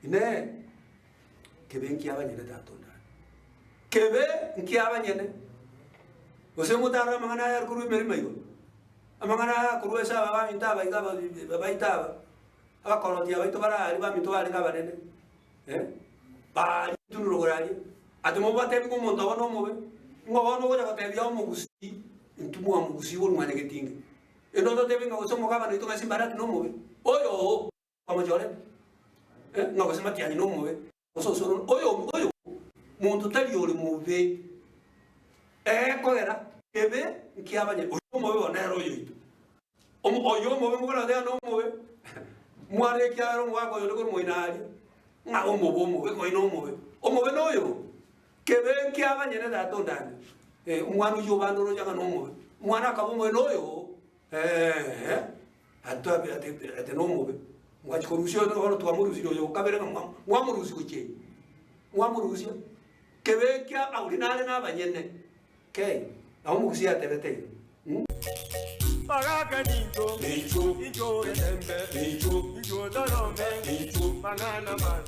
Inee! Kebe nkiabanyene tata onde are? Kebe nkiabanyene? Gose motarore amang'ana aya are korwa emeremo igoro? Amang'ana aya akorwa ase aba baminto aba iga aba baito aba, abakorotia baito bare aria baminto barenge abanene, eh, baria intwe rogoro aria, ati mobatebi ng'a omonto obo nomobe, ng'a bono ogocha gotebia omogusii, intwe mwamogusii korwa mwanyagetinge. Ende ototebi ng'a gose omogabana oito ng'a Simbarati nomobe, oyo oo. Bamochorete, eh, ng'a gose Matiang'i nomobe, gose Osoro, oyo oyo monto tari ore mobe. Ekogera kebe nkiabanye oyo omobe bono nere oyoito. Omo oyo omobe mokoroteba nomobe, mwana ekiagera omogaka oyo onde korwa moino aria, ng'a omobe omobe oyo nomobe. Omobe noyo, kebe nkiabanyene tata onde ande, eh, omwana oyio obande oroche ng'a nomobe, omwana akaba omobe noyo eh. Atobe ate ate nomobe, mwachia korusia oyo bono twamorusirie oyo okabere ng'a mwa mwamorusia gochia ime, mwamorusia, kebe ekia aria nare na abanyene kei, nabo omogusii atebete iga mh. Bagaka nincho, incho getembe, incho torombe, mang'ana ma.